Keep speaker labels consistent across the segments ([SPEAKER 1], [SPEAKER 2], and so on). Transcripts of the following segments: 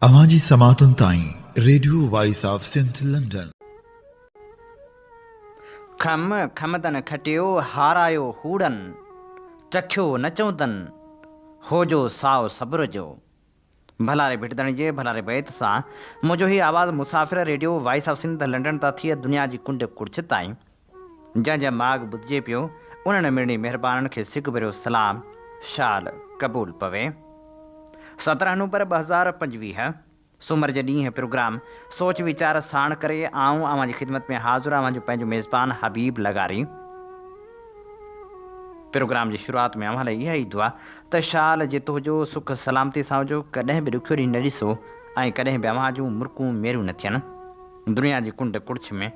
[SPEAKER 1] اوهان جي سماعتن تائين radio voice of Sindh London.
[SPEAKER 2] کم کمدن کٽيو هارايو هوڙن، چکيو نه چوندن، هو جو ساء صبر جو. ڀلاري ڀٽ ڌڻي جي ڀلاري بيت سان منهنجو هي آواز مسافر radio voice of Sindh London تان ٿي دنيا جي ڪنڊ ڪڙڇ تائين جنهن جنهن ماڳ ٻڌجي پيو انهن مڙني مهربانن کي سڪ ڀريو سلام شال قبول پوي. 17 نومبر 2025 سومر جي ڏينهن پروگرام سوچ ويچار ساڻ ڪري آئون اوهان جي خدمت ۾ حاضر اوهان جو پنهنجو ميزبان حبيب لغاري. پروگرام جي شروعات ۾ اوهان لاء اها ئي دعا ته شال جت هجو سک سلامتي سان هجو ڪڏهن به ڏکيو ڏينهن نه ڏسو ۽ ڪڏهن به اوهان جون مرڪون ميريون نه ٿين. دنيا جي ڪنڊ ڪڙڇ ۾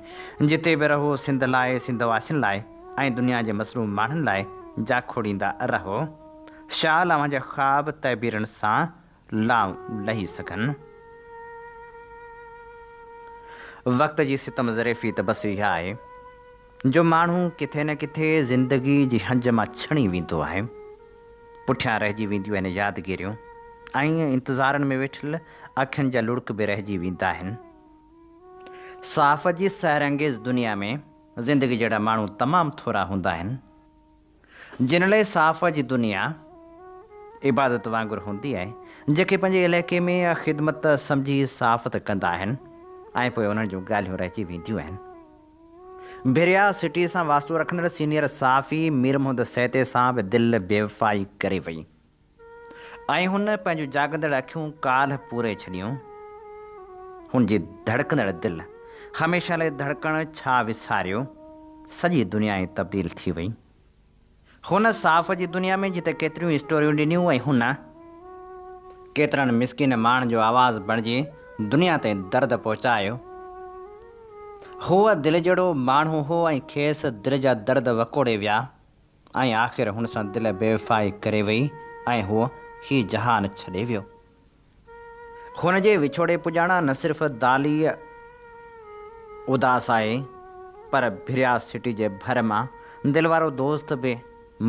[SPEAKER 2] جتي به رهو سنڌ لاء سنڌ واسين لاء ۽ دنيا جي مظلوم ماڻهن لاء جاکوڙيندا رهو. شال اوهان جا خواب تعبيرن سان لانء لهي سگهن. وقت جي ستم ظريفي ته بس اها آهي جو ماڻهو ڪٿي نه ڪٿي زندگي جي هنج مان ڇڻي ويندو آهي. پٺيان رهجي وينديون آهن يادگيريون ۽ انتظارن ۾ ويٺل اکين جا لڙڪ به رهجي ويندا آهن. صحافت جي سحر انگيز دنيا ۾ زندگي جهڙا ماڻهو تمام ٿورا هوندا آهن. جن لاء صحافت جي دنيا عبادت وانگر هوندي آهي، جيڪي پنهنجي علائقي ۾ خدمت سمجهي صحافت ڪندا آهن ۽ پوء انهن جون ڳالهيون رهجي وينديون آهن. ڀريا سٽي سان واسطو رکندڙ سينيئر صحافي مير محمد سهتي سان به دل بيوفائي ڪري وئي ۽ هن پنهنجون جاڳندڙ اکيون ڪالهه پوري ڇڏيون. هن جي ڌڙڪندڙ دل هميشه لاء ڌڙڪڻ ڇا وساريو، سڄي دنيا ئي تبديل ٿي وئي. هن صحافت جي دنيا ۾ جتي ڪيتريون اسٽوريون ڏنيون ۽ هن ڪيترن مسڪين ماڻهن جو آواز بڻجي دنيا تائين درد پهچايو. هو دل جهڙو ماڻهو هو ۽ کيس دل جا درد وڪوڙي ويا ۽ آخر هن سان دل بيوفائي ڪري وئي ۽ هو هي جهان ڇڏي ويو. هن جي وڇوڙي پڄاڻان نه صرف دالي اداس آهي پر ڀريا سٽي جي ڀر مان دل وارو دوست به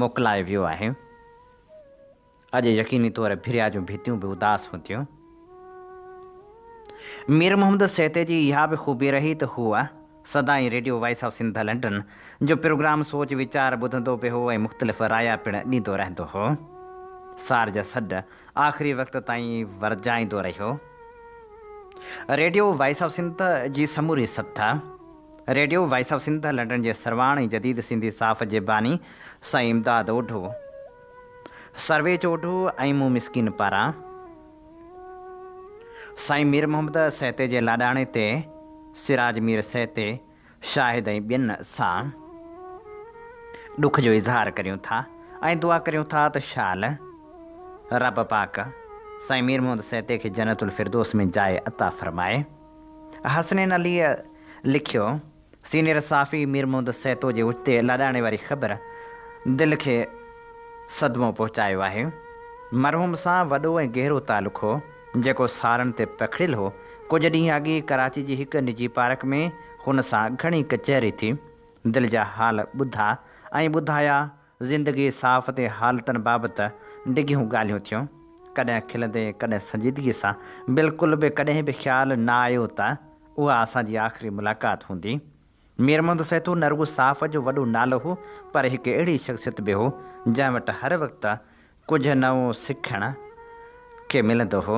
[SPEAKER 2] موڪلائي ويو آهي. اڄ يقيني طور ڀريا جون ڀتيون به اداس هونديون. مير محمد سهتي جي اها به خوبي رهي ته هو سدائين radio voice of Sindh London جو پروگرام سوچ ويچار ٻڌندو به هو ۽ مختلف رايا پڻ ڏيندو رهندو هو. سار جا سڏ آخري وقت تائين ورجائيندو رهيو. ريڊيو وائس آف سنڌ جي سموري سٿ، radio voice of Sindh London جي سرواڻ ۽ جديد سنڌي صحافت جي باني سائين امداد اوڍو، سرويچ اوڍو ۽ مون مسڪين پاران سائين مير محمد سهتي جي لاڏاڻي تي سراج مير سهتي، شاهد ۽ ٻين سان ڏک جو اظهار ڪريون ٿا ۽ دعا ڪريون ٿا ته شال رب پاڪ سائين مير محمد سهتي کي جنت الفردوس ۾ جاء عطا فرمائي. حسنين عليء لکيو، سينيئر صحافي مير محمد سهتو جي اوچتي لاڏاڻي واري خبر دل کي صدمو پهچايو آهي. مرحوم سان وڏو ۽ گهرو تعلق هو، جيڪو سالن تي پکڙيل هو. ڪجهه ڏينهن اڳي ڪراچي جي هڪ نجي پارڪ ۾ هن سان گهڻي ڪچهري ٿي. دل جا حال ٻڌا ۽ ٻڌايا. زندگي، صحافت ۽ حالتن بابت ڊگهيون ڳالهيون ٿيون. ڪڏهن کلندي، ڪڏهن سنجيدگي سان. بلڪل به ڪڏهن به خيال نه آيو ته اها اسان جي آخري ملاقات هوندي. مير محمد سهتو نه رڳو صحافت جو وڏو نالو هو پر هڪ اهڙي شخصيت به هو جنهن وٽ هر وقت ڪجهه نئون سکڻ کي ملندو هو.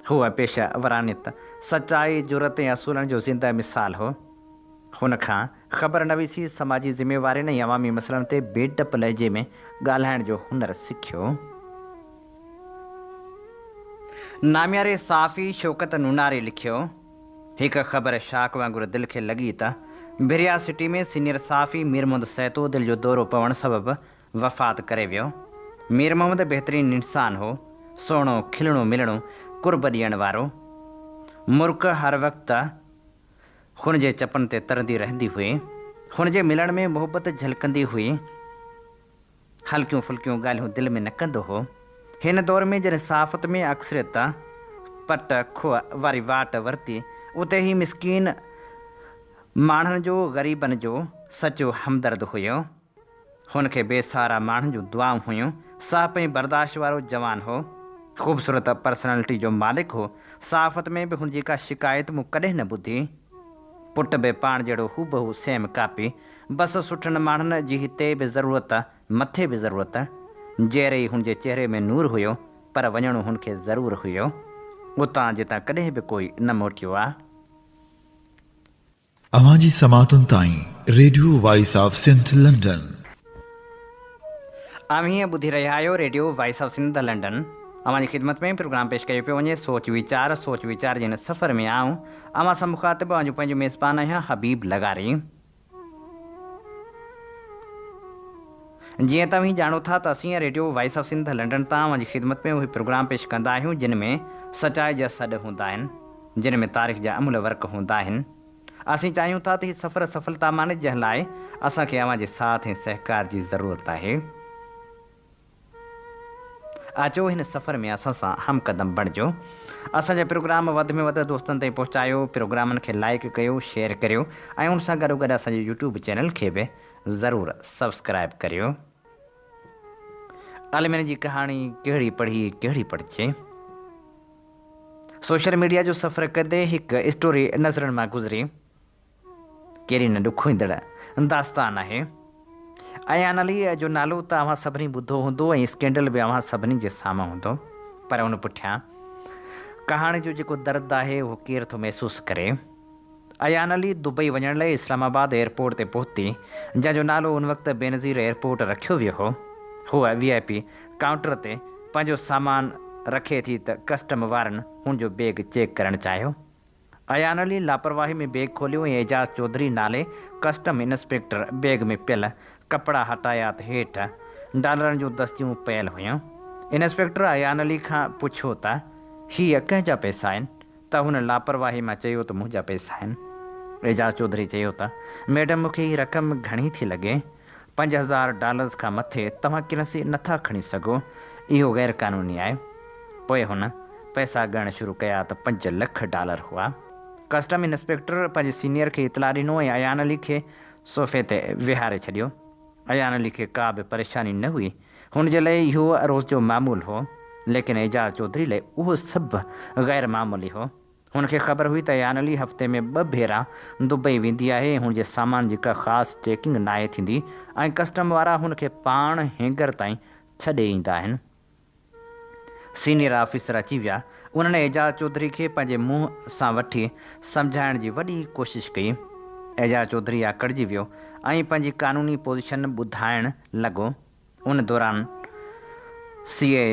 [SPEAKER 2] هو پيشه ورانيت، سچائي، جرئت ۽ اصولن جو زنده مثال هو. هن کان خبر نويسي، سماجي ذميوارين ۽ عوامي مسئلن تي بي ڊپ لهجي ۾ ڳالهائڻ جو هنر سکيو. نامياري صحافي شوڪت نوناري لکيو، هڪ خبر شاڪ وانگر دل کي لڳي ته ڀريا سٽي ۾ سينيئر صحافي مير محمد سهتو دل جو دورو پوڻ سبب وفات ڪري ويو. مير محمد بهترين انسان هو، سهڻو، کلڻو ملڻو، قرب ڏيڻ وارو. مرڪ هر وقت هن جي چپن تي ترندي رهندي هئي. هن جي ملڻ ۾ محبت جهلڪندي هئي. هلڪيون ڦلڪيون ڳالهيون دل ۾ نه ڪندو هو. هن دور ۾ جڏهن صحافت ۾ اڪثريت پٽ کوهه واري واٽ ورتي، اتي هي مسڪين ماڻهن جو، غريبن جو سچو همدرد هيو. هن کي بي سهارا ماڻهن جون دعائون هيون. سهپ ۽ برداشت وارو جوان هو. خوبصورت پرسنلٽي جو مالڪ هو. صحافت ۾ به هن جي ڪا شڪايت مون ڪڏهن نه ٻڌي. پٽ به پاڻ جهڙو هوبهو سيم ڪاپي. بس سٺن ماڻهن جي هتي به ضرورت، مٿي به ضرورت. جيئري ئي هن جي چهري ۾ نور هيو، پر وڃڻو هن کي ضرور هيو. اتان جتان ڪڏهن به ڪوئي نه موٽيو آ.
[SPEAKER 1] اوهان جي سماعتن تائين radio voice of Sindh London.
[SPEAKER 2] اوهين ٻڌي رهيا آهيو radio voice of Sindh London. اوهان جي خدمت ۾ پروگرام پيش ڪيو پيو وڃي سوچ ويچار سوچ ويچار جي هن سفر ۾ آئون اوهان سان مخاطب اوهان جو پنهنجو ميزبان آهيان حبيب لغاري. جيئن ته اوهين ڄاڻو ٿا ته اسين radio voice of Sindh London تان اوهان جي خدمت ۾ اهي پروگرام پيش ڪندا آهيون جن ۾ سچائي جا سڏ هوندا آهن جن ۾ تاريخ جا املهه ورق هوندا آهن. اسين چاهيون ٿا ته هي سفر سڦلتا ماڻي جنهن لاء اسان کي اوهان جي ساٿ ۽ سهڪار جي ضرورت آهي. اچو هن سفر ۾ اسان سان هم قدم بڻجو. اسان جا پروگرام وڌ ۾ وڌ دوستن تائين پهچايو، پروگرامن کي لائيڪ ڪيو، شيئر ڪريو ۽ ان سان گڏوگڏ اسان جي يوٽيوب چينل کي به ضرور سبسڪرائيب ڪريو. المين جي ڪهاڻي ڪهڙي پڙهي ڪهڙي پڙهجي. سوشل ميڊيا جو سفر ڪندي هڪ اسٽوري نظرن مان گذري. ڪيڏي نه ڏکوئيندڙ داستان آهي. ايان عليء جو نالو ته اوهان سڀني ٻڌو هوندو ۽ اسڪينڊل به اوهان سڀني جي سامهون هوندو پر ان پٺيان ڪهاڻي جو جيڪو درد آهي اهو ڪير ٿو محسوس ڪري. ايان علي دبئي وڃڻ لاء اسلام آباد ايئرپورٽ تي پهتي جنهن جو نالو ان وقت بينظير ايئرپورٽ رکيو ويو هو. هوء وي آء پي ڪائونٽر تي پنهنجو سامان رکي ٿي ته ڪسٽم وارن هن جو بيگ چيڪ ڪرڻ چاهيو. ايان علي لاپرواهي ۾ بيگ کوليو ۽ اعجاز چوڌري نالي ڪسٽم انسپيڪٽر بيگ ۾ پيل ڪپڙا هٽايا ته هيٺ ڊالرن جون دستيون پيل هيون. انسپيڪٽر ايان علي کان پڇيو ته هي ڪنهن جا پئسا آهن ته هن لاپرواهي مان چيو ته منهنجا پئسا آهن. اعجاز چوڌري چيو ته ميڊم مون کي هي رقم گهڻي ٿي لڳي. 5000 ڊالرز کان مٿي توهان ڪرنسي نٿا کڻي سگهو، اهو غير قانوني آهي. پوء هن پئسا ڳڻڻ شروع ڪيا ته 5 لک ڊالر هئا. ڪسٽم انسپيڪٽر پنهنجي سينيئر کي اطلاع ڏنو ۽ ايان علي کي صوفي تي ويهاري ڇڏيو. ايان علي کي ڪا به پريشاني نه هئي. هن جي لاء اهو روز جو معمول هو. ليڪن اعجاز چوڌري لاء اهو سڀ غير معمولي هو. هن کي خبر هئي ته ايان علي هفتي ۾ ٻه ڀيرا دبئي ويندي آهي ۽ هن جي سامان جي ڪا خاص چيڪنگ ناهي ٿيندي ۽ ڪسٽم وارا هن کي پاڻ هينگر تائين ڇڏي ايندا آهن. سينيئر آفيسر اچي ويا. انهن اعجاز چوڌري کي پنهنجي منهن سان وٺي سمجهائڻ جي وڏي ڪوشش ڪئي. اعجاز چوڌري آڪڙجي ويو ۽ پنهنجي قانوني پوزيشن ٻڌائڻ لڳو. ان دوران سي اي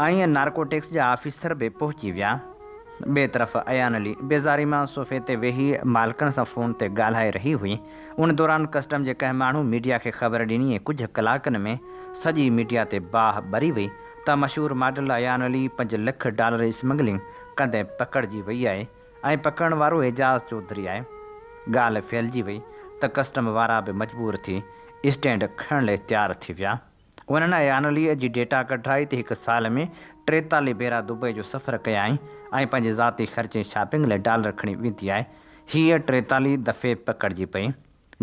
[SPEAKER 2] اي ۽ نارڪوٽڪس جا آفيسر به پهچي ويا. ٻئي طرف ايان علي بيزاري مان صوفي تي ويهي مالڪن سان فون تي ڳالهائي رهي هئي. ان دوران ڪسٽم جي ڪنهن ماڻهو ميڊيا کي خبر ڏني ۽ ڪجهه ڪلاڪن ۾ سڄي ميڊيا تي باهه ٻري وئي ته مشهور ماڊل ايان علي 5 لک ڊالر اسمگلنگ ڪندي پڪڙجي وئي آهي ۽ پڪڙڻ وارو اعجاز چوڌري آهي. ڳالهه ڦهلجي وئي ته ڪسٽم وارا به مجبور ٿي اسٽينڊ کڻڻ لاء تيار ٿي ويا. انهن ايان عليء جي ڊيٽا ڪڍرائي ته هڪ سال ۾ 43 ڀيرا دبئي جو سفر ڪيائين ۽ پنهنجي ذاتي خرچ ۽ شاپنگ لاء ڊالر کڻي ويندي آهي. هيء 43 دفعي پڪڙجي پئي.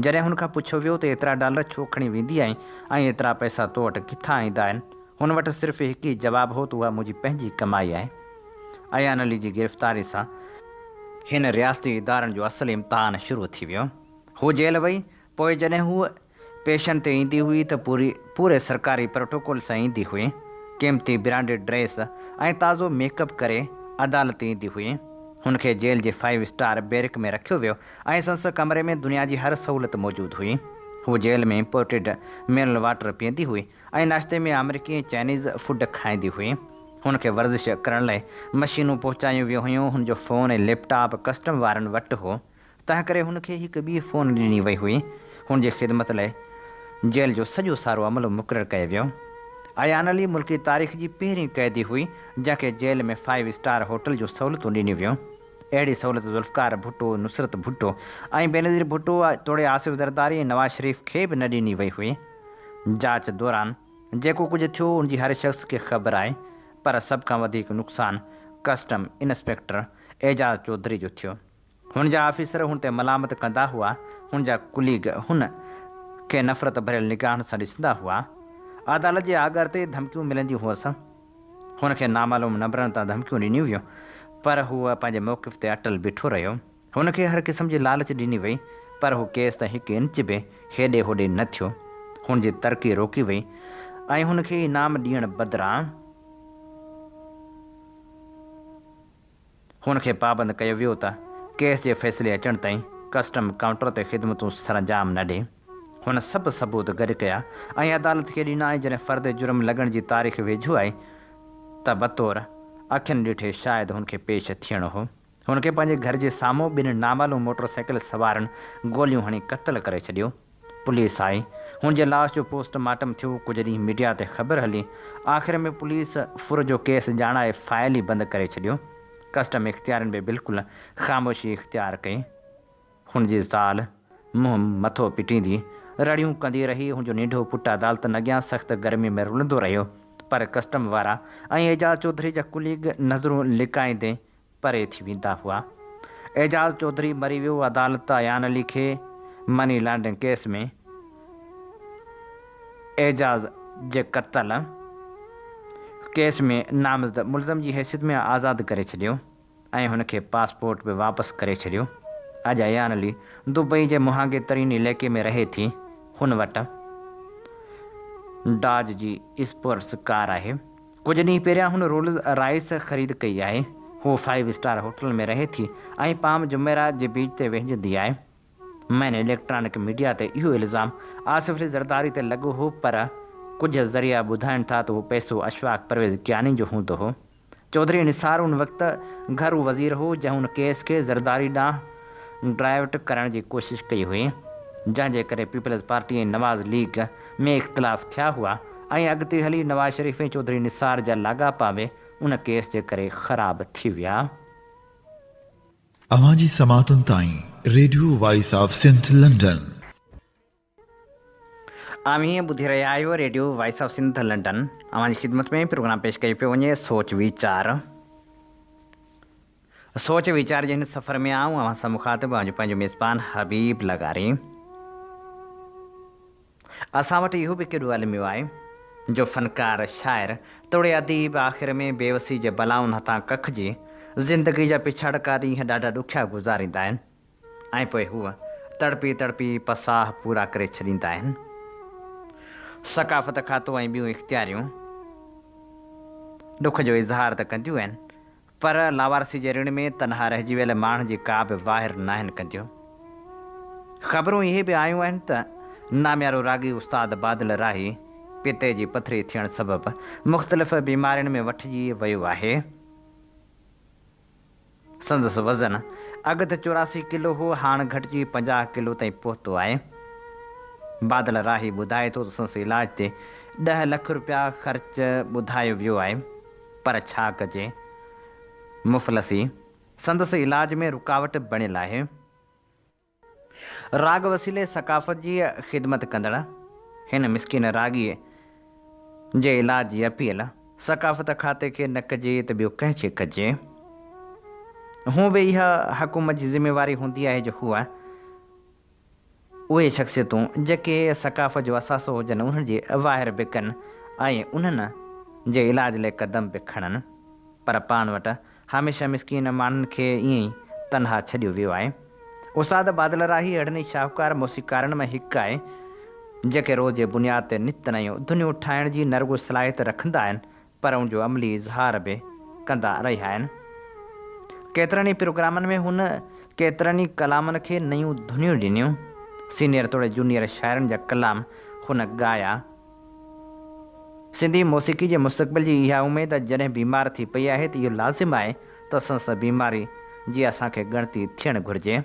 [SPEAKER 2] جڏهن هن کان پڇيو ويو ته ايترا ڊالر ڇو کڻي ويندي آهين ۽ ايترا پئسا تو وٽ ڪٿان ايندا آهن؟ هن وٽ صرف هڪ ئي جواب هو ته اها منهنجي پنهنجي ڪمائي آهي. ايان علي جي گرفتاري سان هن رياستي ادارن جو اصل امتحان شروع ٿي ويو. هوء جيل وئي پوء جڏهن هوء پيشن تي ايندي هئي ته پوري پوري سرڪاري پروٽوڪول سان ايندي هئي. قيمتي برانڊيڊ ڊريس ۽ تازو ميڪ اپ ڪري عدالت ايندي هئي. هن کي جيل جي فائيو اسٽار بيرڪ ۾ رکيو ويو ۽ سندس ڪمري ۾ دنيا جي هر سهولت موجود هئي. هوء جيل ۾ امپورٽيڊ منرل واٽر پيئندي هئي ۽ ناشتي ۾ آمريڪي ۽ چائنيز فوڊ کائيندي هئي. هن کي ورزش ڪرڻ لاء مشينون پهچايون ويون هيون. هن جو فون ۽ ليپ ٽاپ ڪسٽم وارن وٽ هو. تنهنڪري هن کي هڪ ٻي فون ڏني وئي هئي. هن جي خدمت لاء جيل جو سڄو سارو عملو مقرر ڪيو ويو. ايان علي ملڪي تاريخ جي پهرين قيدي هئي، جنهن کي جيل ۾ فائيو اسٽار هوٽل جون سهولتون ڏنيون ويون. اهڙي سهولت ذوالفقار ڀٽو، نصرت ڀٽو ۽ بينظير ڀٽو توڙي آصف زرداري ۽ نواز شريف کي به نه ڏني وئي هئي. جاچ دوران جيڪو ڪجهه ٿيو ان جي هر شخص کي خبر آهي، پر سڀ کان وڌيڪ نقصان ڪسٽم انسپيڪٽر اعجاز چوڌري جو ٿيو. هن جا آفيسر هن تي ملامت ڪندا هئا، هن جا ڪليگ هن کي نفرت ڀريل نگاهن سان ڏسندا هئا. عدالت جي آڳر تي ڌمڪيون ملنديون هئس. هن کي نامعلوم نمبرن تان ڌمڪيون ڏنيون ويون، پر هو پنهنجي موقف تي اٽل بيٺو رهيو. هن کي هر قسم جي لالچ ڏني وئي، پر هو ڪيس تان هڪ انچ به هيڏي هوڏي نه ٿيو. هن جي ترقي روڪي وئي ۽ هن کي انعام ڏيڻ بدران هن کي پابند ڪيو ويو ته ڪيس جي فيصلي اچڻ تائين ڪسٽم ڪائونٽر تي خدمتون سرانجام نه ڏي. هن سڀ ثبوت گڏ ڪيا ۽ عدالت کي ڏنا ۽ جڏهن فرد جرم لڳڻ جي تاريخ ويجهو آئي ته بطور اکين ڏٺي شاهد هن کي پيش ٿيڻو هو. هن کي پنهنجي گهر جي سامهون ٻن نامعلوم موٽر سائيڪل سوارن گوليون هڻي قتل ڪري ڇڏيو. پوليس آئي. هن جي لاش جو پوسٽ مارٽم ٿيو. ڪجهه ڏينهن ميڊيا تي خبر هلي. آخر ۾ پوليس ڦر جو ڪيس ڄاڻائي فائل ئي بند ڪري ڇڏيو. ڪسٽم اختيارين به بلڪل خاموشي اختيار ڪئي. هن جي زال منهن مٿو پٽيندي رڙيون ڪندي رهي. هن جو ننڍو پٽ عدالتن اڳيان سخت گرمي ۾ رلندو رهيو. پر ڪسٽم وارا ۽ اعجاز چوڌري جا ڪليگ نظرون لڪائيندي پري ٿي ويندا هئا. اعجاز چوڌري مري ويو، عدالت ايان علي کي مني لانڊرنگ ڪيس ۾ اعجاز جي قتل ڪيس ۾ نامزد ملزم جي حيثيت ۾ آزاد ڪري ڇڏيو ۽ هن کي پاسپورٽ به واپس ڪري ڇڏيو. اڄ ايان علي دبئي جي مهانگي ترين علائقي ۾ رهي ٿي. هن وٽ ڊاج جي اسپورٽس ڪار آهي. ڪجهه ڏينهن پهريان هن رولز رائس خريد ڪئي آهي. هوء فائيو اسٽار هوٽل ۾ رهي ٿي ۽ پام جميرا جي بيچ تي وهنجندي آهي. مين اليڪٽرانڪ ميڊيا تي اهو الزام آصف علي زرداري تي لڳو هو پر ڪجهه ذريعا ٻڌائين ٿا ته اهو پئسو اشفاق پرويز ڪياني جو هوندو هو. چوڌري نثار ان وقت گهرو وزير هو جنهن ان ڪيس کي زرداري ڏانهن ڊائيورٽ ڪرڻ جي ڪوشش ڪئي هئي جنهن جي ڪري پيپلز پارٽي ۽ نواز ليگ ۾ اختلاف ٿيا هئا ۽ اڳتي هلي نواز شريف ۽ چوڌري نثار جا لاڳاپا به ان ڪيس جي ڪري خراب ٿي ويا.
[SPEAKER 1] اوهان جي سماعتن تائين radio voice of Sindh London.
[SPEAKER 2] اوهين ٻڌي رهيا آهيو radio voice of Sindh London. اوهان جي خدمت ۾ پروگرام پيش ڪيو پيو وڃي سوچ ويچار. سوچ ويچار جي هن سفر ۾ آئون اوهان سان مخاطب اوهان جو پنهنجو ميزبان حبيب لغاري. اسان وٽ اهو به ڪيڏو الميو آهي جو فنڪار، شاعر توڙي اديب آخر ۾ بيوسي جي بلائن هٿان ڪکجي زندگي جا پڇاڙڪا ڏينهن ڏاڍا ڏکيا گذاريندا آهن ۽ پوء هو تڙپي تڙپي پساهه پورا ڪري ڇڏيندا آهن. ثقافت کاتو ۽ ٻيون اختياريون ڏک جو اظهار ته ڪنديون آهن پر لاوارثي جي رڻ ۾ تنها رهجي ويل ماڻهن جي ڪا به واهر ناهن ڪنديون. خبرون اهي به آيون آهن ته ناميارو راڳي استاد بادل راهي پتي جي پٿري ٿيڻ سبب مختلف بيمارين ۾ وٺجي ويو آهي. سندس وزن اڳ ته 84 ڪلو هو هاڻ گهٽجي 50 ڪلو تائين پهتو آهي. بادل راهي ٻڌائي ٿو ته سندس علاج تي ڏهه لک رپيا خرچ ٻڌايو ويو آهي. پر ڇا ڪجي؟ مفلسي سندس علاج ۾ رڪاوٽ بڻيل آهي. راڳ وسيلي ثقافت جي خدمت ڪندڙ هن مسڪين راڳيء جي علاج جي اپيل ثقافت کاتي کي نه ڪجي ته ٻيو ڪنهن کي ڪجي؟ هونء به اها حڪومت جي ذميواري هوندي آهي جو هوء اهي شخصيتون جيڪي ثقافت جو اثاثو هجن انهن جي واهر به ڪن ۽ انهن جي علاج لئه قدم به کڻن پر پاڻ وٽ هميشه مسڪين ماڻهن کي ائين ئي تنها ڇڏيو ويو آهي. استاد بادل راهي اهڙن ئي شاهوڪار موسيقارن مان هڪ آهي جيڪي روز جي بنياد تي نت نيون ڌنيون ٺاهڻ جي نه رڳو صلاحيت رکندا آهن پر ان جو عملي اظهار به ڪندا رهيا آهن. ڪيترن ئي پروگرامن ۾ هن ڪيترن ئي ڪلامن کي نيون ڌنيون ڏنيون. سينيئر توڙي جونيئر شاعرن جا ڪلام هن ڳايا. سنڌي موسيقي جي مستقبل جي اها اميد جڏهن بيمار ٿي پئي آهي ته اهو لازم آهي ته سندس بيماري جي اسان کي ڳڻتي ٿيڻ گهرجي.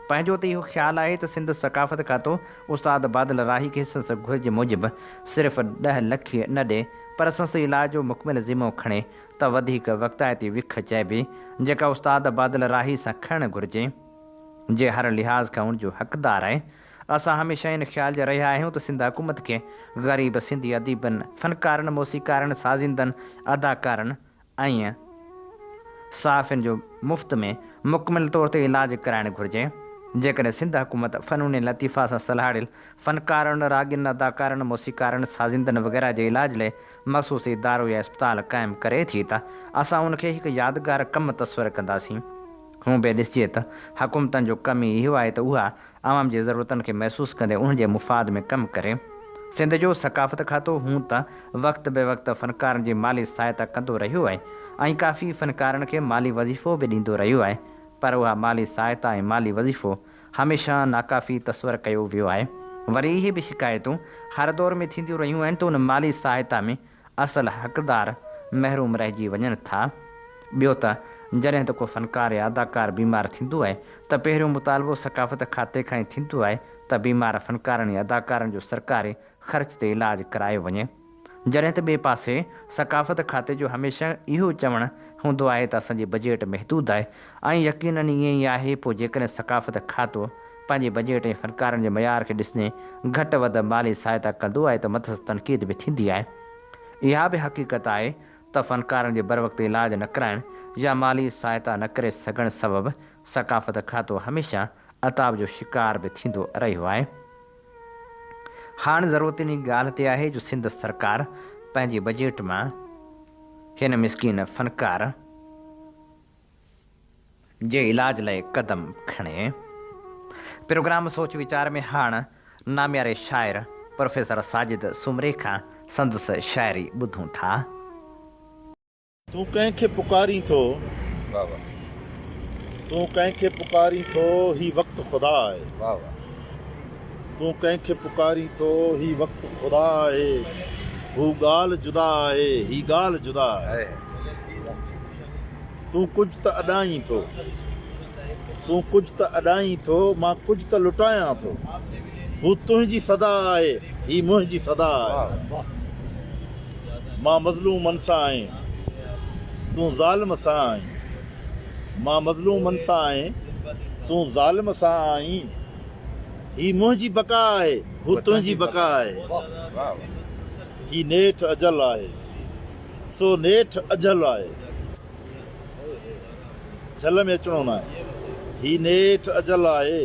[SPEAKER 2] پنهنجو ته اهو خيال آهي ته سنڌ ثقافت کاتو استاد بادل راهي کي سندس گهرج موجب صرف ڏهه لک ئي نه ڏي پر سندس علاج جو مڪمل ذمو کڻي ته وڌيڪ وقتائتي وک چئبي جيڪا استاد بادل راهي سان کڻڻ گهرجي جي هر لحاظ کان ان جو حقدار آهي. اسان هميشه ان خيال جا رهيا آهيون ته سنڌ حڪومت کي غريب سنڌي اديبن، فنڪارن، موسيقارن، سازندن، اداڪارن ۽ صحافين جو مفت ۾ مڪمل طور تي علاج ڪرائڻ گهرجي. جيڪڏهن سنڌ حڪومت فنون لطيفه سان سلهاڙيل فنڪارن، راڳين، اداڪارن، موسيقارن، سازندن وغيره جي علاج لئه مخصوص ادارو يا اسپتال قائم ڪري ٿي ته اسان ان کي هڪ يادگار ڪم تصور ڪنداسين. هونء به ڏسجي ته حڪومتن جو ڪم ئي اهو آهي ته اها عوام جي ضرورتن کي محسوس ڪندي انهن جي مفاد ۾ ڪم ڪري. سنڌ جو ثقافت کاتو هونء ته وقت به وقت فنڪارن جي مالي سهائتا ڪندو رهيو آهي ۽ ڪافي فنڪارن کي مالي وظيفو به ڏيندو رهيو آهي پر اها مالي سهائتا ۽ مالي وظيفو هميشه ناڪافي تصور ڪيو ويو آهي. وري اهي به شڪايتون هر دور ۾ ٿينديون رهيون آهن ته ان مالي سهائتا ۾ اصل حقدار محروم رهجي وڃن ٿا. ٻيو ته جڏهن ته ڪو فنڪار يا اداڪار بيمار ٿيندو آهي ته پهريون مطالبو ثقافت کاتي کان ئي ٿيندو آهي ته بيمار فنڪارن يا اداڪارن جو سرڪاري خرچ تي علاج ڪرايو وڃي. جڏهن ته ٻئي پاسي ثقافت کاتي جو هميشه اهو چوڻ هوندو آهي ته اسان جي بجيٽ محدود آهي ۽ يقينن ائين ئي آهي پوء جيڪڏهن ثقافت کاتو پنهنجي بجيٽ ۽ فنڪارن جي معيار کي ڏسندي گهٽ وڌ مالي سهائتا ڪندو آهي ته مٿس تنقيد به ٿيندي آهي. اها به حقيقت آهي ته فنڪارن جي بروقت علاج نه ڪرائڻ يا مالي سهائتا نه ڪري سگهڻ سبب ثقافت کاتو هميشه عتاب جو شڪار به ٿيندو رهيو آهي. هاڻ ضرورت انهي ڳالهه تي آهي جو سنڌ سرڪار پنهنجي بجيٽ مان هن مسڪين فنڪار جي علاج لاء قدم کڻي. پروگرام سوچ ويچار ۾ هاڻ نامياري شاعر پروفيسر ساجد سومري کان سندس شاعري ٻڌون ٿا.
[SPEAKER 3] تون ڪنهن کي پڪارين ٿو. تون ڪنهن کي پڪارين ٿو، هي وقت خدا آهي. تون ڪنهن کي پڪارين ٿو، هي وقت خدا آهي. هو ڳالهه جدا آهي، هي ڳالهه جدا آهي. تون ڪجهه ته اڏائين ٿو. تون ڪجهه ته اڏائين ٿو، مان ڪجهه ته لٽايان ٿو. هو تنهنجي صدا آهي، هي منهنجي صدا آهي. مان مظلومن سان آهين، تون ظالم سان آهين. مان مظلومن سان آهين، تون ظالم سان آهين. هي منهنجي بقا آهي، هو تنهنجي بقا آهي. هي نيٺ اجل آهي، سو نيٺ اجل آهي. جهل ۾ اچڻو ناهي. هي نيٺ اجل آهي.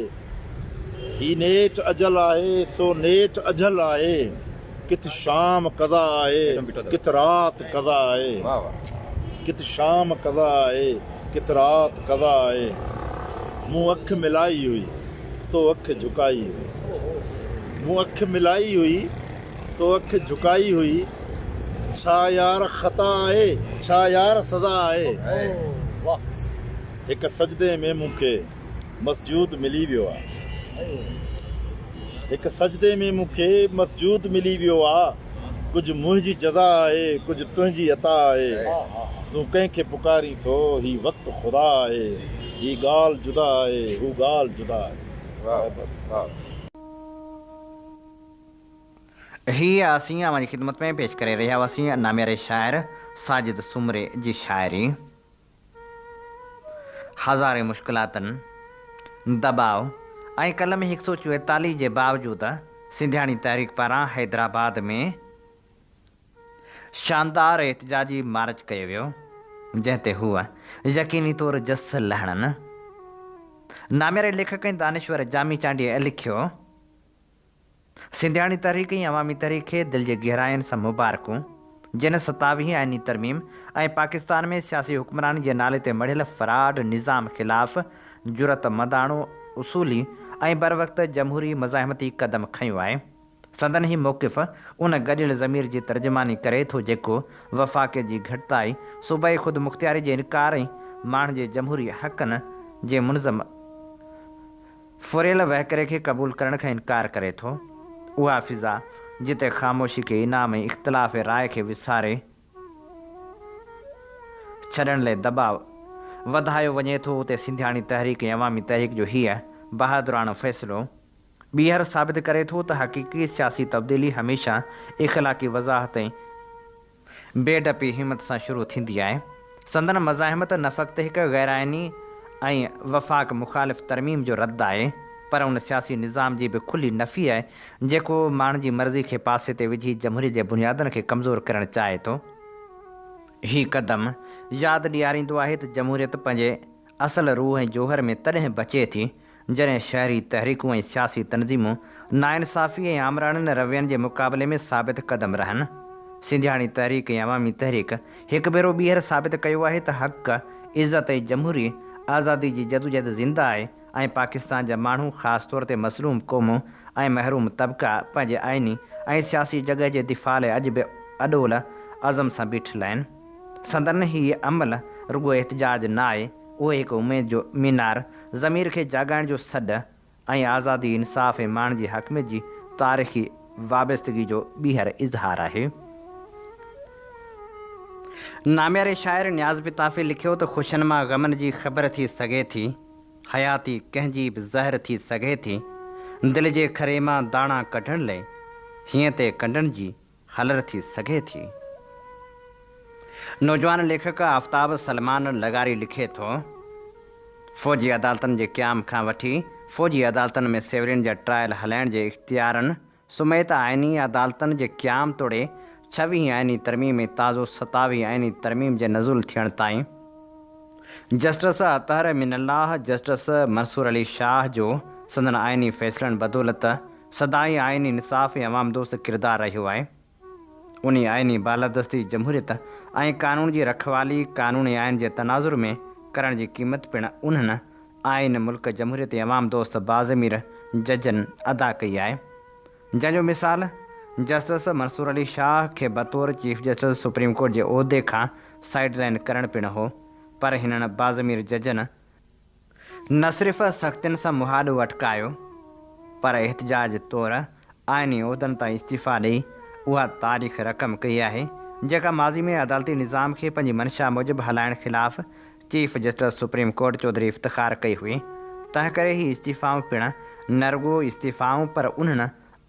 [SPEAKER 3] هي نيٺ اجل آهي، سو نيٺ اجهل آهي. ڪٿ شام قضا آهي، ڪٿ رات قضا آهي. ڪٿ شام قضا آهي، ڪٿ رات قضا آهي. مون اک ملائي هئي، تو اک جهڪائي هئي. مون اک ملائي هئي، تو اک جهڪائي هئي. ڇا يار خطا آهي، ڇا يار سزا آهي. هڪ سجدي ۾ مون کي مسجود ملي ويو آ. هڪ سجدي ۾ مون کي مسجود ملي ويو آ. ڪجهه منهنجي جزا آهي، ڪجهه تنهنجي عطا آهي. تون ڪنهن کي پڪارين ٿو، هي وقت خدا آهي. هي ڳالهه جدا آهي، هو ڳالهه جدا آهي.
[SPEAKER 2] هيء اسين اوهان جي خدمت ۾ پيش ڪري رهيا هئاسين نامياري شاعر ساجد سومري جي شاعري. هزارين مشڪلاتن، دٻاء ۽ قلم هڪ سؤ 44 جي باوجود سنڌياڻي تحريڪ پاران حيدرآباد ۾ شاندار احتجاجي مارچ ڪيو ويو، جنهن تي هوء يقيني طور جس لهڻن. نامياري ليکڪ ۽ دانشور جامي چانڊيي لکيو. سنڌياڻي تحريڪ ۽ عوامي تحريڪ کي دل جي گهراين سان مبارڪون، جن ستاويهين آئيني ترميم ۽ پاڪستان ۾ سياسي حڪمراني جي نالي تي مڙهيل فراڊ نظام خلاف جرئت منداڻو، اصولي ۽ بروقت جمهوري مزاحمتي قدم کنيو آهي. سندن هي موقف ان گڏيل ضمير جي ترجماني ڪري ٿو جيڪو وفاقيت جي گهٽتائي، صوبائي خودمختياري جي انڪار ۽ ماڻهن جي جمهوري حقن جي منظم ڦريل وهڪري کي قبول ڪرڻ کان انڪار ڪري ٿو. اها فضا، جتي خاموشي کي انعام ۽ اختلاف راء کي وساري ڇڏڻ لئه دٻاء وڌايو وڃي ٿو، اتي سنڌياڻي تحريڪ ۽ عوامي تحريڪ جو هيء بهادراڻو فيصلو ٻيهر ثابت ڪري ٿو ته حقيقي سياسي تبديلي هميشه اخلاقي وضاحت ۽ بي ڊپي همت سان شروع ٿيندي آهي. سندن مزاحمت نه فقط هڪ غيرآئيني ۽ وفاق مخالف ترميم جو رد آهي، پر ان سياسي نظام جي به کلي نفي آهي، جيڪو ماڻهن جي مرضي کي پاسي تي وجهي جمهوريت جي بنيادن کي ڪمزور ڪرڻ چاهي ٿو. هي قدم ياد ڏياريندو آهي ته جمهوريت پنهنجي اصل روح ۽ جوهر ۾ تڏهن بچي ٿي، جڏهن شهري تحريڪون ۽ سياسي تنظيمون ناانصافي ۽ آمراڻن روين جي مقابلي ۾ ثابت قدم رهن. سنڌياڻي تحريڪ ۽ عوامي تحريڪ هڪ ڀيرو ٻيهر ثابت ڪيو آهي ته حق، عزت ۽ جمهوري آزادي جي جدوجهد زنده آهي ۽ پاڪستان جا ماڻهو خاص طور تي مظلوم قومون ۽ محروم طبقا پنهنجي آئيني ۽ سياسي جڳهه جي دفاع لاء اڄ به اڏول عزم سان بيٺل آهن. سندن هي عمل رڳو احتجاج نه آهي، اهو هڪ اميد جو مينار، ضمير کي جاڳائڻ جو سڏ ۽ آزادي، انصاف ۽ ماڻهن جي حاڪميت جي تاريخي وابستگي جو ٻيهر اظهار آهي. نامياري شاعر نياز پتافي لکيو ته خوشين مان غمن جي خبر ٿي سگهي ٿي، حياتي ڪنهن جي به زهر ٿي سگهي ٿي، دل جي کري مان داڻا ڪڍڻ لئه هينئين تي ڪنڊن جي هلر ٿي سگهي ٿي. نوجوان ليکڪ آفتاب سلمان لغاري لکي ٿو، فوجي عدالتن جي قيام کان وٺي فوجي عدالتن ۾ سولين جا ٽرائل هلائڻ جي اختيارن سميت آئيني عدالتن جي قيام توڙي ڇويهين آئيني ترميم ۽ تازو ستاويهين آئيني ترميم جي نزول ٿيڻ تائين justice Athar Minallah, justice Mansoor Ali Shah جو سندن آئيني فيصلن بدولت سدائين آئيني انصاف ۽ عوام دوست ڪردار رهيو آهي. انهي آئيني بالادستي جمهوريت ۽ قانون جي رکوالي قانون ۽ آئين جي تناظر ۾ ڪرڻ جي قيمت پڻ انهن آئين، ملڪ، جمهوريت ۽ عوام دوست باضمير ججن ادا ڪئي آهي. جنهن جو مثال جسٽس منصور علي شاهه کي بطور چيف جسٽس سپريم ڪورٽ جي عهدي کان سائيڊ لائين ڪرڻ پڻ هو پر هنن باضمير ججن نه صرف سختين سان مهاڏو اٽڪايو پر احتجاج طور آئيني عهدن تان استعيفا ڏئي اها تاريخ رقم ڪئي آهي جيڪا ماضي ۾ عدالتي نظام کي پنهنجي منشا موجب هلائڻ خلاف chief justice supreme court Chaudhry Iftikhar ڪئي هئي تنهنڪري هي استعيفائون پڻ نه رڳو استعيفائون پر انهن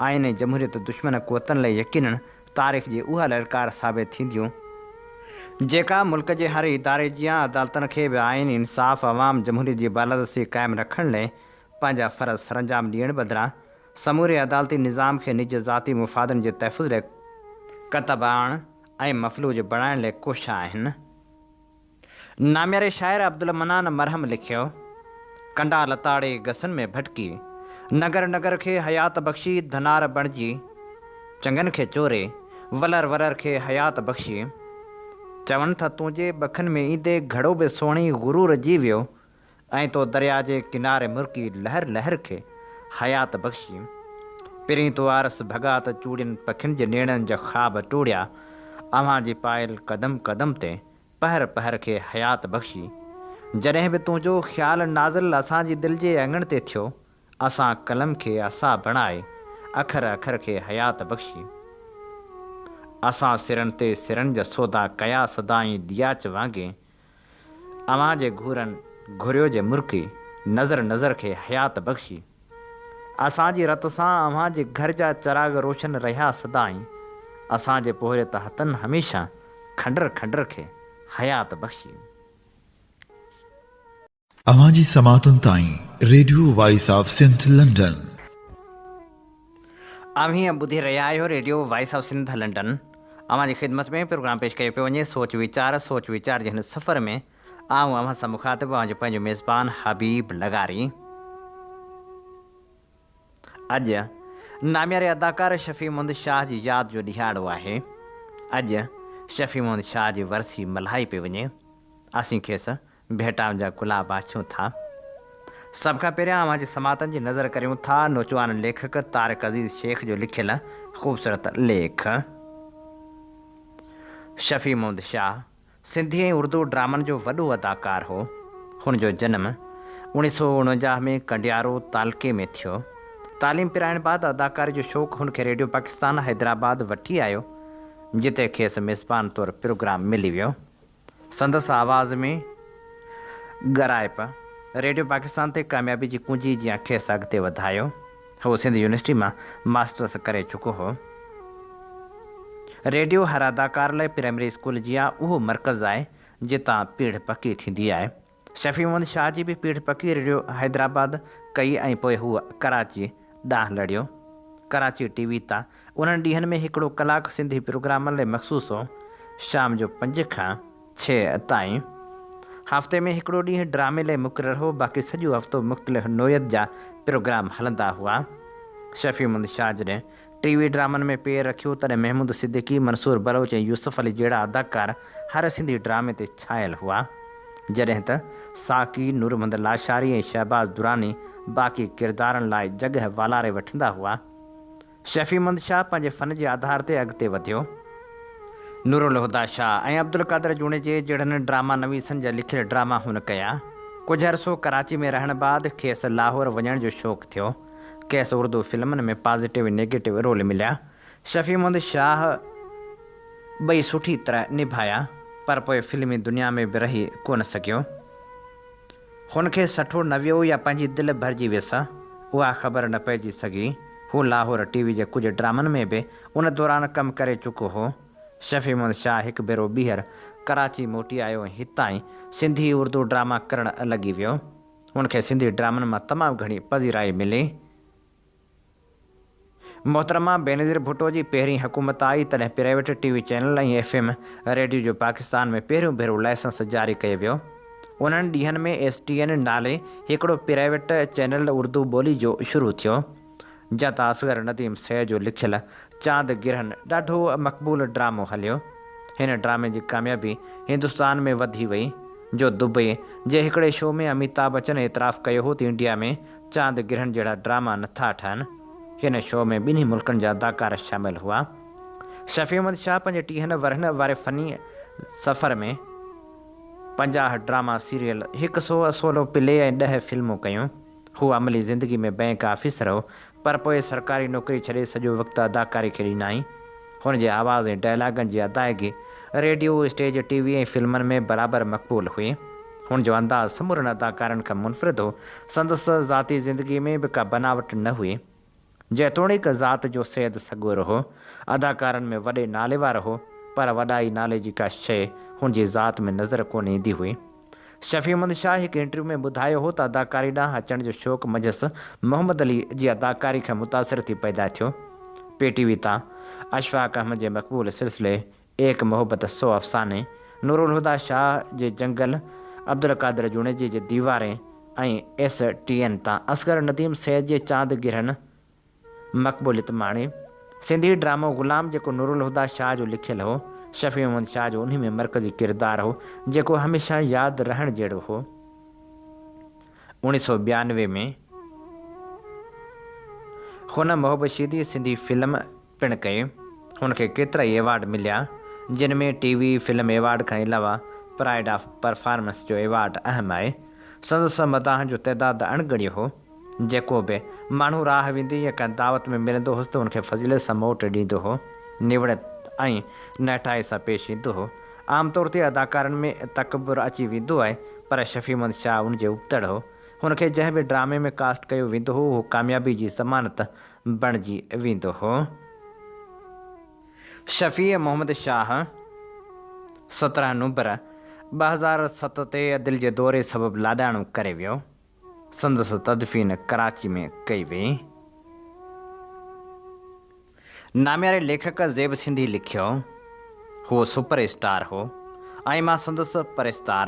[SPEAKER 2] آئين ۽ جمهوريت دشمن قوتن لاء يقينن تاريخ جي اها للڪار ثابت ٿينديون، جيڪا ملڪ جي هر اداري جيان عدالتن کي به آئين، انصاف، عوام، جمهوريت جي بالادستي قائم رکڻ لاء پنهنجا فرض سرانجام ڏيڻ بدران سموري عدالتي نظام کي نج ذاتي مفادن جي تحفظ لاء ڪتب آڻڻ ۽ مفلوج بڻائڻ لاء ڪوشان آهن. نامياري شاعر عبدالمنان مرهم لکيو، ڪنڊا لتاڙي گسن ۾ ڀٽڪي، نگر نگر کي حيات بخشي ڌنار بڻجي، چڱن کي چوري، ولر ولر کي حيات بخشي. چون ٿا تنهنجي ٻکن ۾ ايندي گهڙو به سهڻي غرور جي ويو ۽ تو دريا جي ڪناري مرڪي لهر لهر کي حيات بخشي. پرين تو آرس ڀڳا ته چوڙين پکين جي نيڻن جا خواب ٽوڙيا، اوهان جي پايل قدم قدم تي پهر پهر کي حيات بخشي. جڏهن به تنهنجو خيال نازل اسان جي دل جي اڱڻ تي ٿيو، اسان قلم کي عصا بڻائي اکر اکر کي حيات بخشي. اسان سرن تي سرن جا سودا ڪيا سدائين ڏياچ وانگي، اوهان جي گهورن گهريو جي مرڪي نظر نظر کي حيات بخشي. اسان جي رت سان اوهان جي گهر جا چراغ روشن رهيا سدائين، اسان جي پورهيت هٿن هميشه کنڊر کنڊر کي حيات بخشي.
[SPEAKER 1] اوهان جي سماعتن تائين radio voice of Sindh London.
[SPEAKER 2] اوهين ٻڌي رهيا آهيو radio voice of Sindh London. اوهان جي خدمت ۾ پروگرام پيش ڪيو پيو وڃي سوچ ويچار سوچ ويچار جي هن سفر ۾ آئون اوهان سان مخاطب اوهان جو پنهنجو ميزبان حبيب لغاري. اڄ نامياري اداڪار شفيع محمد شاهه جي ياد جو ڏهاڙو آهي. اڄ شفيع محمد شاهه جي ورسي ملهائي پئي وڃي. اسين کيس ڀيٽائن جا گلاب آڇيون ٿا. سڀ کان پهريان اوهان جي سماعتن جي نظر ڪريون ٿا نوجوان ليکڪ طارق عزيز شيخ جو لکيل خوبصورت ليک شفيع محمد شاهه سنڌي ۽ اردو ڊرامن جو وڏو اداڪار هو. هن جو جنم 1949 ۾ ڪنڊيارو تعلقي ۾ ٿيو. تعليم پرائڻ بعد اداڪاري جو شوق هن کي ريڊيو پاڪستان حيدرآباد وٺي آيو، جتي کيس ميزبان طور پروگرام ملي ويو. سندس آواز ۾ ڳرائپ ريڊيو پاڪستان تي ڪاميابي جي ڪونجي جيان کيس اڳتي وڌايو. هو سنڌ يونيورسٽي مان ماسٽرس ڪري چڪو هو. ريڊيو هر اداڪار لاء پرائمري اسڪول جيان اهو مرڪز آهي، جتان پيڙهه پڪي ٿيندي آهي. شفيع محمد شاهه جي به پيڙهه پڪي ريڊيو حيدرآباد ڪئي ۽ پوء هو ڪراچي ڏانهن لڙيو. ڪراچي ٽي وي تان انهن ڏينهن ۾ هڪڙو ڪلاڪ سنڌي پروگرامن لاء مخصوص هو، شام جو پنج کان ڇهه تائين. هفتي ۾ هڪڙو ڏينهن ڊرامي لئه مقرر هو، باقي سڄو هفتو مختلف نوعيت جا پروگرام هلندا هئا. شفيع محمد شاهه جڏهن ٽي وي ڊرامن ۾ پير رکيو، تڏهن محمود صديقي، منصور بلوچ ۽ يوسف علي جهڙا اداڪار هر سنڌي ڊرامي تي ڇانيل هئا. جڏهن ته ساقي، نور محمد لاشاري ۽ شهباز دراني باقي ڪردارن لاء جڳهه والاري وٺندا هئا. شفيع محمد شاهه پنهنجي فن جي آڌار تي اڳتي وڌيو. نورالهديٰ شاهه ۽ عبدالقادر جوڻيجي جهڙن ڊراما نويسن جا لکيل ڊراما هن ڪيا. ڪجهه عرصو ڪراچي ۾ رهڻ بعد کيس لاهور وڃڻ جو شوق ٿيو. کيس اردو فلمن ۾ پازيٽو ۽ نيگيٽو رول مليا. شفيع محمد شاهه ٻئي سٺي طرح نڀايا، پر پوء فلمي دنيا ۾ به رهي ڪونه سگهيو. هن کي سٺو نه ويو يا پنهنجي دل ڀرجي ويس، اها خبر نه پئجي سگهي. هو لاهور ٽي وي جي ڪجهه ڊرامن ۾ به ان دوران ڪم ڪري چڪو هو. شفيع محمد شاهه هڪ ڀيرو ٻيهر ڪراچي موٽي آيو ۽ هتان ئي سنڌي اردو ڊراما ڪرڻ لڳي ويو. هن کي سنڌي ڊرامن مان تمام گهڻي پذيرائي ملي. محترمه بينظير ڀٽو جي پهرين حڪومت آئي تڏهن private T V channel ۽ F M radio جو پاڪستان ۾ پهريون ڀيرو لائسنس جاري ڪيو ويو. انهن ڏينهن ۾ ايس ٽي اين نالي هڪڙو پرائيويٽ چينل اردو ٻولي جو شروع ٿيو. جنهن تان اصغر نديم سيد جو لکيل چاند گرهن ڏاڍو مقبول ڊرامو هليو. هن ڊرامي جي ڪاميابي هندستان ۾ وڌي وئي جو دبئي جي هڪڙي شو ۾ اميتاڀ بچن اعتراف ڪيو هو ته انڊيا ۾ چاند گرهن جهڙا ڊراما نٿا ٺهن. هن شو ۾ ٻنهي ملڪن جا اداڪار شامل هئا. شفيع احمد شاهه پنهنجي ٽيهن ورهين واري فني سفر ۾ 50 ڊراما سيريل، هڪ سئو سولو پلي ۽ ڏهه فلمون ڪيون. هو عملي زندگي ۾ بئنڪ آفيسر هو، پر پوء سرڪاري نوڪري ڇڏي سڄو وقت اداڪاري کي ڏنائين. هن جي آواز ۽ ڊائلاگن جي ادائگي ريڊيو، اسٽيج، ٽي وي ۽ فلمن ۾ برابر مقبول هئي. هن جو انداز سمورن اداڪارن کان منفرد هو. سندس ذاتي زندگيء ۾ به ڪا بناوٽ نه هئي. جيتوڻيڪ ذات جو سيد سڳورو هو، اداڪارن ۾ وڏي نالي وارو هو، پر وڏائي نالي جي ڪا شيء هن جي ذات ۾ نظر ڪونه ايندي هئي. شفيع محمد شاهه هڪ انٽرويو ۾ ٻڌايو هو ته اداڪاري ڏانهن اچڻ جو شوق منجهس محمد علي جي اداڪاري کان متاثر ٿي پيدا ٿيو. پي ٽي وي تان اشفاق احمد جي مقبول سلسلي ايڪ محبت سو افساني، نورالهديٰ شاهه جي جنگل، عبدالقادر جوڻيجي جي ديوارين ۽ ايس ٽي اين تان اصغر نديم سيد جي چاند گرهن مقبوليت ماڻي. سنڌي ڊرامو غلام جيڪو نورالهديٰ شاهه جو لکيل هو، شفيع محمد شاهه جو انهي ۾ مرڪزي ڪردار هو، جيڪو هميشه ياد رهڻ جهڙو هو. 1992 ۾ هن محب شيدي سنڌي فلم پڻ ڪئي. هن کي ڪيترائي ايوارڊ مليا، جن ۾ ٽي وي فلم ايوارڊ کان علاوه پرائيڊ آف پرفارمنس جو ايوارڊ اهم آهي. سندس مداحن جو تعداد اڻ ڳڻيو هو. جيڪو به ماڻهو راهه ويندي يا ڪنهن دعوت ۾ ملندو هوس ته هن کي فضيلت سان موٽ ڏيندو هو. نوڙت ۽ نهٺائي سان پيش ايندو هو. عام طور تي اداڪارن ۾ تڪبر اچي ويندو آهي، پر شفيع محمد شاهه ان جي ابتڙ هو. هن کي جنهن به ڊرامي ۾ ڪاسٽ ڪيو ويندو هو، اهو ڪاميابي جي ضمانت بڻجي ويندو هو. شفيع محمد شاهه 17 نومبر 2007 تي دل جي دوري سبب لاڏاڻو ڪري ويو. سندس تدفين ڪراچي ۾ ڪئي وئي. نامياري ليکڪ زيب سنڌي لکيو، هو سپر اسٽار هو ۽ مان سندس پرستار،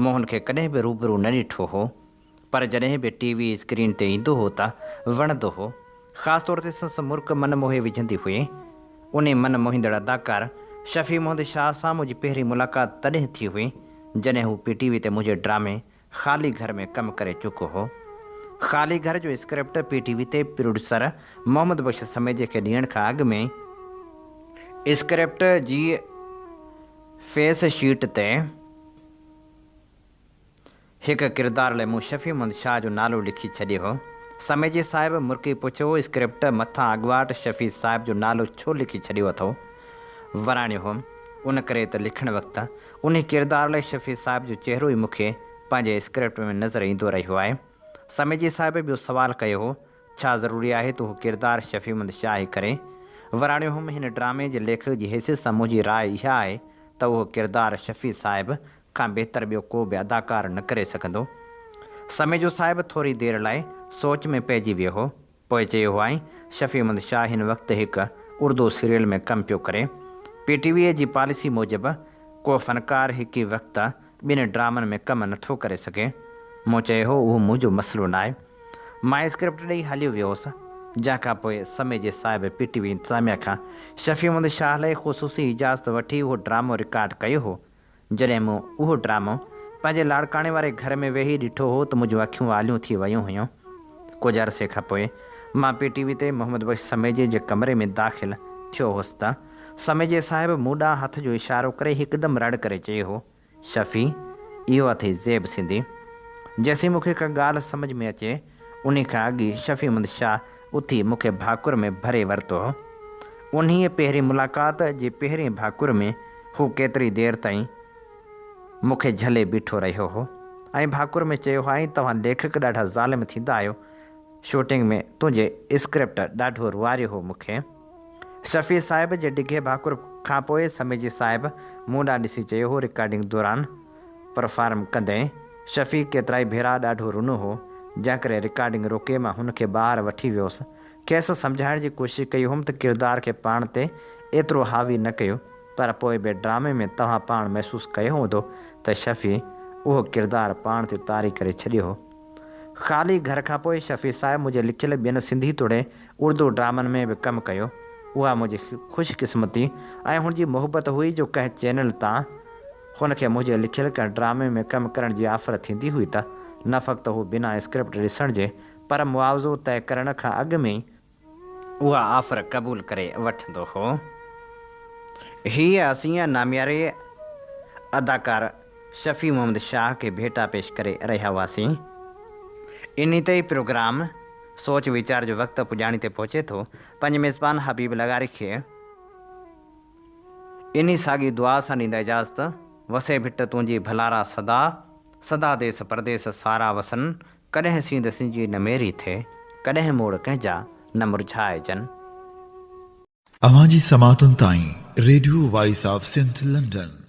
[SPEAKER 2] مون هن کي ڪڏهن به روبرو نه ڏٺو هو. پر جڏهن به ٽي وي اسڪرين تي ايندو هو ته وڻندو هو. خاص طور تي سندس مرڪ من موهي وجهندي هئي. انهي من موهيندڙ اداڪار شفيع محمد شاهه سان منهنجي پهرين ملاقات تڏهن ٿي هئي، جڏهن هو پي ٽي وي تي منهنجي ڊرامي خالي گهر ۾ ڪم ڪري چڪو هو. خالي گهر جو اسڪرپٽ پي ٽي وي تي پروڊيوسر محمد بخش سميجي کي ڏيڻ کان اڳ ۾ اسڪرپٽ جي فيس شيٽ تي هڪ ڪردار لاء مون شفيع محمد شاهه جو نالو لکي ڇڏيو هو. سميجي صاحب مرڪي پڇيو، اسڪرپٽ مٿان اڳواٽ شفيع صاحب جو نالو ڇو لکي ڇڏيو اٿئو؟ وراڻيو هوم، ان ڪري ته لکڻ وقت انهي ڪردار لاء شفيع صاحب جو چهرو ئي مون کي پنهنجي اسڪرپٽ ۾ نظر ايندو رهيو آهي. سميجي صاحب ٻيو سوال ڪيو هو، ڇا ضروري آهي ته اهو ڪردار شفيع محمد شاهه ئي ڪري؟ وراڻيو هوم، هن ڊرامي جي ليکڪ جي حيثيت سان منهنجي راء اها آهي ته اهو ڪردار شفيع صاحب کان بهتر ٻيو ڪو به اداڪار نه ڪري سگهندو. سميجو صاحب ٿوري دير لاء سوچ ۾ پئجي ويو هو. پوء چيو هئائين، شفيع محمد شاهه هن وقت هڪ اردو سيريل ۾ ڪم پيو ڪري. پي ٽي ويء جي پاليسي موجب ڪو فنڪار هڪ ئي وقت ٻن ڊرامن ۾ ڪم نٿو ڪري سگهين. مون چيو هو اهو منهنجو مسئلو ناهي. مان اسڪرپٽ ڏئي هليو ويو هوس. جنهن کان پوء سميجي صاحب پي ٽي وي انتظاميا کان شفيع محمد شاهه لاء خصوصي اجازت وٺي اهو ڊرامو رڪارڊ ڪيو هو. جڏهن مون اهو ڊرامو پنهنجي لاڙڪاڻي واري گهر ۾ ويهي ڏٺو هو ته منهنجون اکيون آليون ٿي ويون هيون. ڪجهه عرصي کان پوء مان پي ٽي وي تي محمد بخش سميجي جي ڪمري ۾ داخل ٿيو هوس ته سميجي صاحب مون ڏانهن هٿ جو اشارو ڪري هڪدم رڙ ڪري چيو هو، شفيع، اهو اٿئي زيب سنڌي. جيسين مون کي ڪا ڳالهه سمجهه ۾ اچي، انهي کان اڳ ئي شفيع محمد شاهه اٿي مون کي ڀاڪر ۾ ڀري ورتو هو. انهيء پهرين ملاقات جي پهرين ڀاڪر ۾ هو ڪيتري دير تائين مون کي جهلي بيٺو رهيو هو ۽ ڀاڪر ۾ چيو هئائين، توهان ليکڪ ڏاڍا ظالم ٿيندا آهيو. شوٽنگ ۾ تنهنجي اسڪرپٽ ڏاڍو روئاريو هو مون کي. شفيع صاحب جي ڊگهي ڀاڪر کان پوء سميجي صاحب مون ڏانهن ڏسي چيو هو رڪارڊنگ دوران پرفارم ڪندي شفيع ڪيترائي ڀيرا ڏاڍو رنو هو جنهن ڪري رڪارڊنگ روڪي مان هن کي ٻاهر وٺي ويس کيس سمجهائڻ جي ڪوشش ڪئي هئم ته ڪردار کي پاڻ تي ايترو حاوي نه ڪيو پر پوء به ڊرامي ۾ توهان پاڻ محسوس ڪيو هوندو ته شفيع اهو ڪردار پاڻ تي طاري ڪري ڇڏيو هو. خالي گهر کان پوء شفيع صاحب منهنجي لکيل ٻين سنڌي توڙي اردو ڊرامن ۾ به ڪم ڪيو. اها منهنجي خوش قسمتي ۽ هن جي محبت هئي جو ڪنهن چينل تان هن کي منهنجي لکيل ڪنهن ڊرامي ۾ ڪم ڪرڻ جي آفر ٿيندي هئي ته نه فقط هو بنا اسڪرپٽ ڏسڻ جي پر معاوضو طئي ڪرڻ کان اڳ ۾ ئي اها آفر قبول ڪري وٺندو هو. هيء اسين نامياري اداڪار شفيع محمد شاهه کي ڀيٽا پيش ڪري رهيا هئاسين. انهي تي ئي پروگرام سوچ ويچار جو وقت پڄاڻي تي پهچي ٿو. پنهنجي ميزبان حبيب لغاري کي انهي ساڳي دعا سان ڏيندا اجازت، وسي ڀٽ تنهنجي ڀلارا سدا، سدا ديس پرديس سارا وسن، ڪڏهن سينڌ سنجي نه ميري ٿئي، ڪڏهن موڙ ڪنهن جا نه مرجهائجن.
[SPEAKER 1] اوهان جي سماعتن تائين radio voice of Sindh London.